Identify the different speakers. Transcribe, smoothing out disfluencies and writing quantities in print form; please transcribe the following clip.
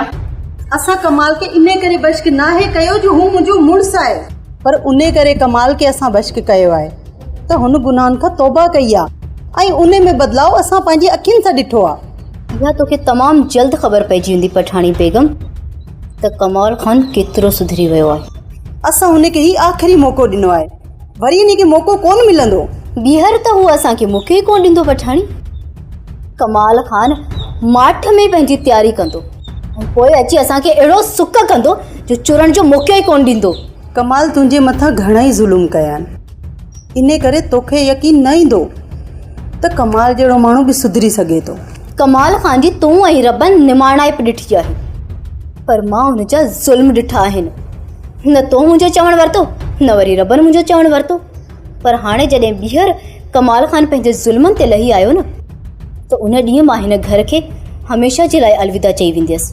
Speaker 1: اسان ڪمال کي انهي ڪري بشڪ ناهي ڪيو جو هو منهنجو مڙس آهي پر انهي ڪري ڪمال کي اسان بشڪ ڪيو آهي ته هن گناهن کان توبه ڪئي آهي ۽ انهي ۾ بدلاء اسان پنهنجي اکين سان ڏٺو آهي.
Speaker 2: اها توکي تمام جلد خبر پئجي ويندي پٺاڻي بيگم ته ڪمال خان ڪيترو سڌري ويو آهي.
Speaker 1: اسان هن کي هي آخري موقعو ڏنو آهي وري هن کي موقعو ڪونه ملندو.
Speaker 2: ٻيهر ته هو اسان کي موقعو ئي ڪونه ڏيندو پٺاڻي. ڪمال خان ماٺ ۾ پنهنجي تياري ڪندو ۽ پوء اچي اسان کي اهڙو سڪ ڪندو جو چرڻ جو موقعو ئي ڪونه ڏيندو.
Speaker 1: ڪمال تنهنجي مٿان گهڻا ئي ظلم ڪيا آهن انهي ڪري توکي يقين نه ايندو ته ڪمال جهڙو ماڻهو به سڌري سگهي ٿو.
Speaker 2: ڪمال خان جي تون ۽ ربن نماڻائپ ڏٺي آهي پر مان هن جا ظلم ڏٺا آهن. نه تو منهنجو چوڻ ورتو نه وري ربن منهنجو چوڻ ورتو. پر هاڻي جڏهن ٻيهر ڪمال خان پنهنجي ظلمن تي لهي آيو نه ته ان ڏينهن مان هن گهر کي هميشه جي لاء الوداع چئي وينديس.